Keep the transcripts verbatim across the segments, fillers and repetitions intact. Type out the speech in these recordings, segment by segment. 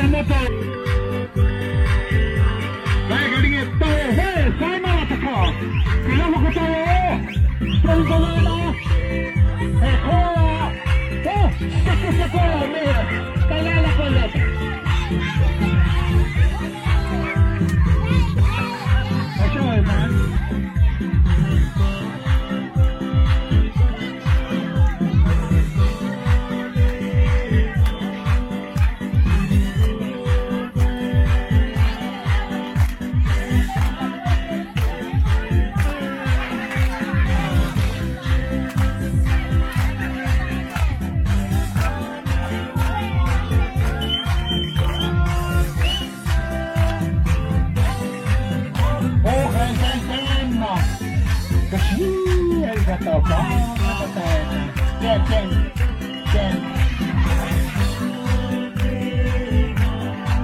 Muhta. Laik inge, tuh, hey, saina tuhkuh. Kuloh ma kuhtuh. Toltolana. Hey, kola. Oh, seke seke me. Kalala kalala. Asal man. Ken, ken, ken.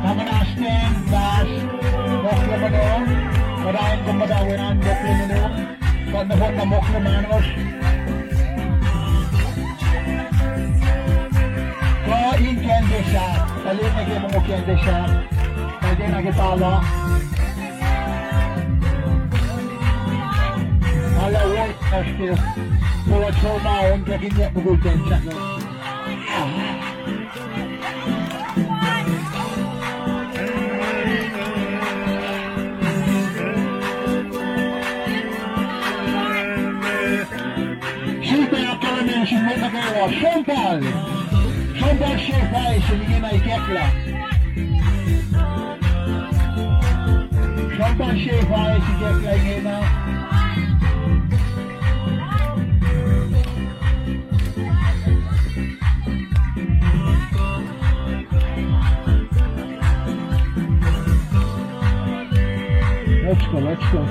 Na muhnahs ken, fahsr, mokle mano, muhta in kom muhta weacng mokle mano, kuht nohfohn na mokle manos. Kuh in kacnde sahk, kuh in nuh ke mongo kacnde sahk, kuh in nuh ke pahluh. Ala won, fahsr ke, pahluh sona on, kuh in yak mukul ten sahk. Sifilpac ahkkahlwemye sin mwet nuh kwewa, som pal. Som pal sifilpac se ingena ikacklah. Som pal sifilpac se ikacklah ingena. Let's go, let's go.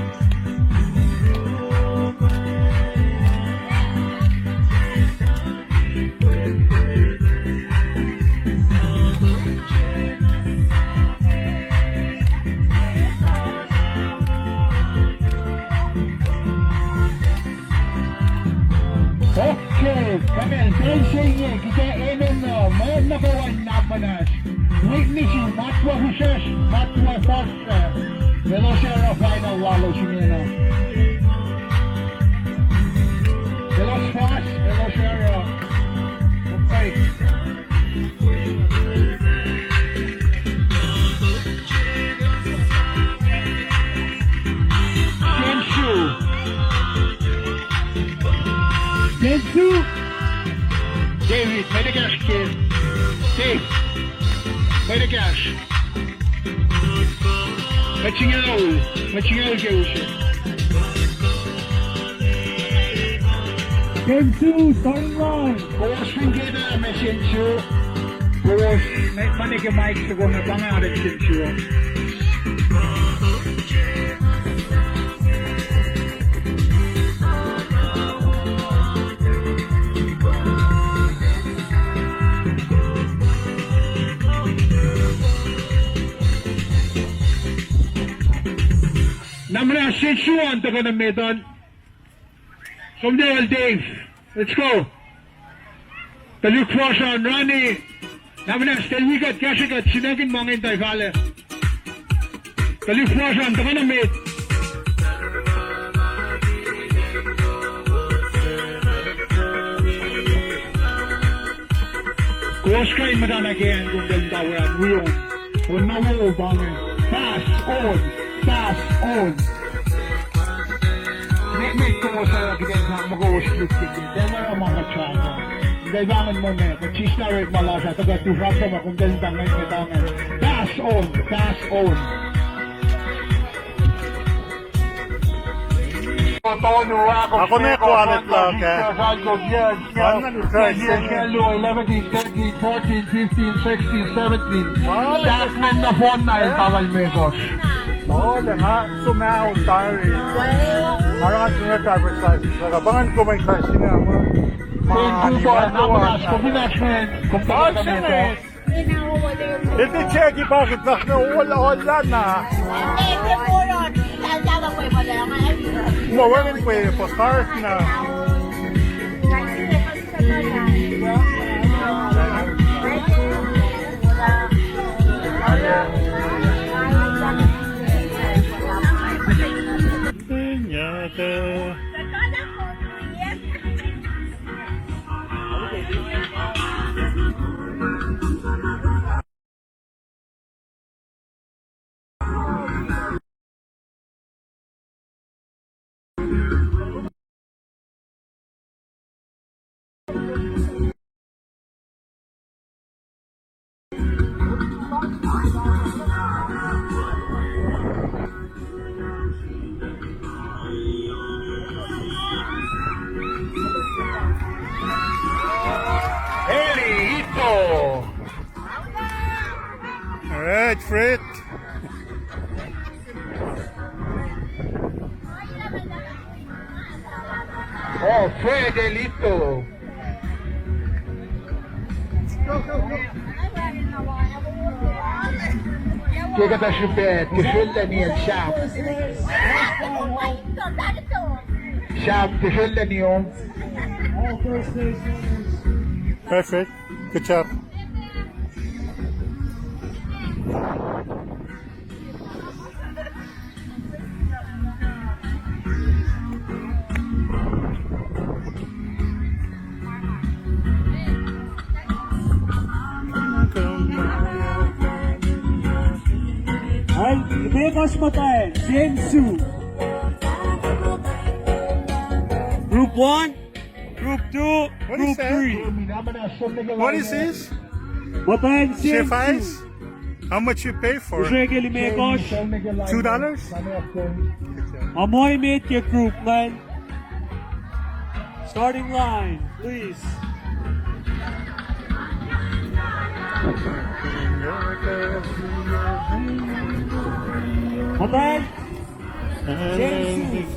Okay, come on, pacl se inge, kuht ac enenuh, mwet nuh kwewa in nap muhnahs. Witness in, matwac fihsrwacsr, matwac fuhsr, uh, elos oruh final lalos ingena. Elos fuhsr, elos oruh. Okay. Dance through. Dance through. David, mwet ekahsr ke. Dave. Mwet ekahsr. Mwet singucul. Mwet singucul ke use. Dance through, starting line. Kowos fin kena mesen su, kowos, ma nuh ke mic soko na pa nga oasr ke su. Na muhnahs, sensuan tuhkuh nuh met an. Som Dale, Dave. Let's go. Tuhlihk fuhsr an, Rani. Na muhnahs, tuhlihk kuht, kahsrwe kuht, sinakihn ma ingacn tuh fahlah. Tuhlihk fuhsr an, tuhkuh nuh met. Kowos kuh in muhta nuh ke acn kom tuh muhta we an, wi on. On na wo pa inge. Fahs on. Fahs on. Met, met kowos oruh kuht in sang muh kowos lut ke, ke, tiac oruh ma kuht sang. Kuht ac pahngon muh meac, kuht sislah orekma lasr ah, tuhkuh tu fahsr ma kom tuh in sang ngwet ke tangan. Fahs on, fahs on. Ako ne ko alet la ka. Eleven, thirteen, fourteen, fifteen, sixteen, seventeen. Tackman nohfohn na el tawal mesos. Ole nga sumaho tari. Arang sumaho driver's license. Saka pangan ko main class na ma. Thank you, boy. Namas, kom in asmen. Kom tackman. Ete check i pakit na, na wala, wala na. Ma wangin pa, pa cars na. Thank you. All right, Fred. Oh, Fred Elito. Ke kuhtuh srihpac, ke srihpac nien Sam. Sam, ke srihpac nien. Perfect. Good job. All right, limekohsr muhtwacn, Jensu. Group one, group two, group three. What is this? Muhtwacn Jensu. Sacrifice? How much you pay for? Usreke limekohsr. Two dollars? Amoy met ke group ingacn. Starting line, please. Muhtwacn Jensu.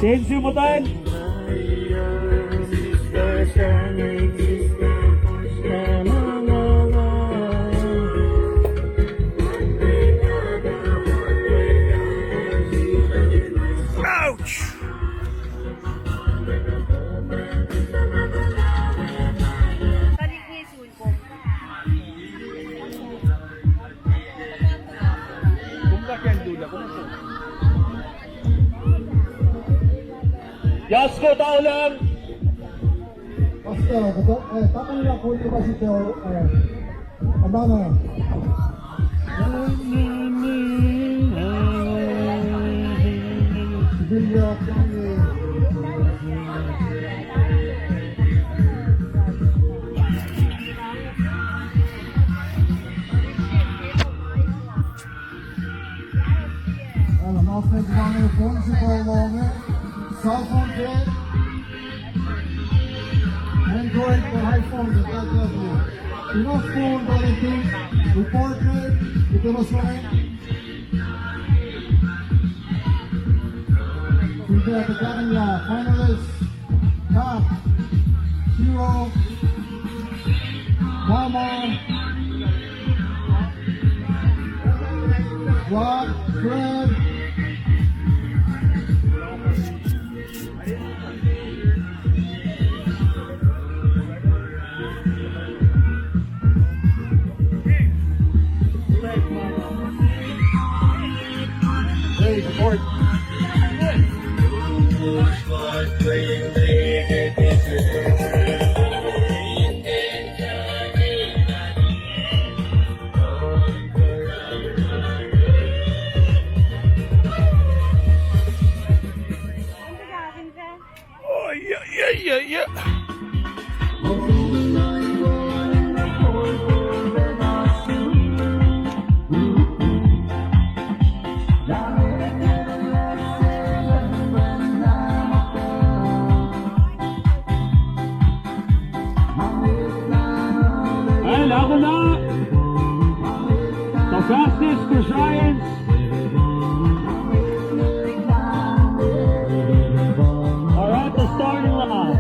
Jensu, muhtwacn. Ouch! Yasko Taulung. Pastor, eh, tamuhlwel University, eh, Amana. Android, iPhone, enough phone, reporter, ite mas. Prepare the Gavin Law finalists. Top, Hero, Mama, Rob, Fred. Hey, support. Oh, yeah, yeah, yeah, yeah. Well, Aguna, the fastest to science. All right, the starting line.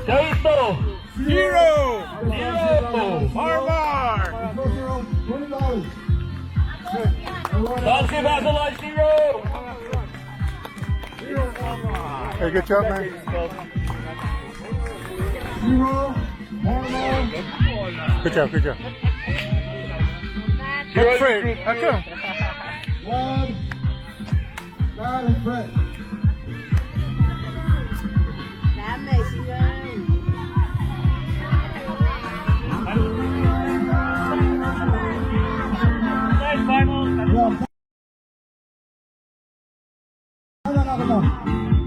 Kaito. Zero. Zero. Hey, good job, man. Zero. Good job, good job. Good for you. How come? One. Silent prayer. Final.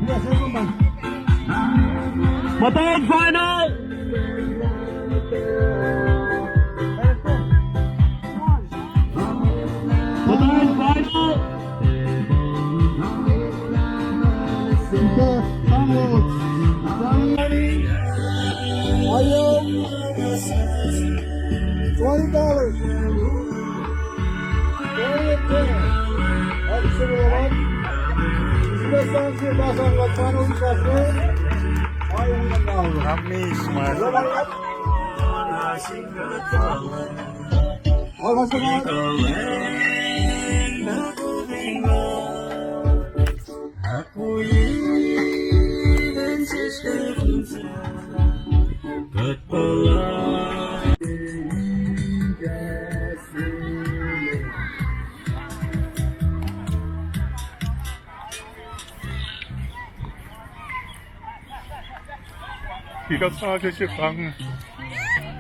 Yes, everyone. Baton final! Baton final! Twenty dollars. Amiss, man.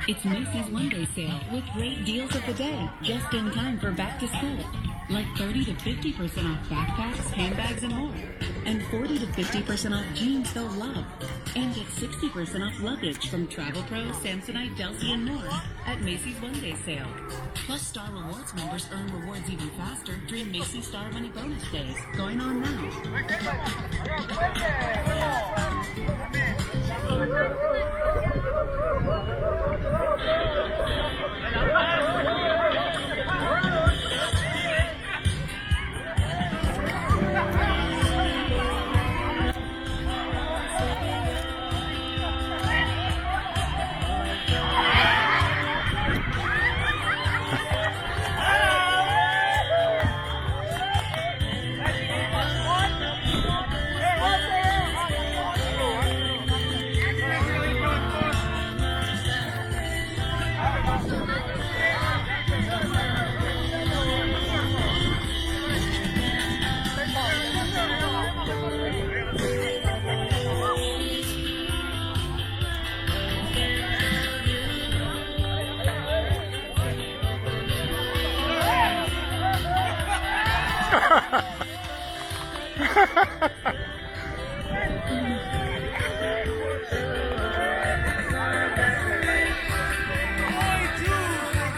It's Macy's One Day Sale with great deals of the day, just in time for back to school. Like thirty to fifty percent off backpacks, handbags, and more. And forty to fifty percent off jeans they'll love. And get sixty percent off luggage from Travel Pro, Samsonite, Delsey, and more at Macy's One Day Sale. Plus, Star Rewards members earn rewards even faster during Macy's Star Money Bonus Days, going on now.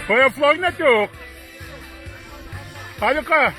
Oya vlog na tok. Alu ka.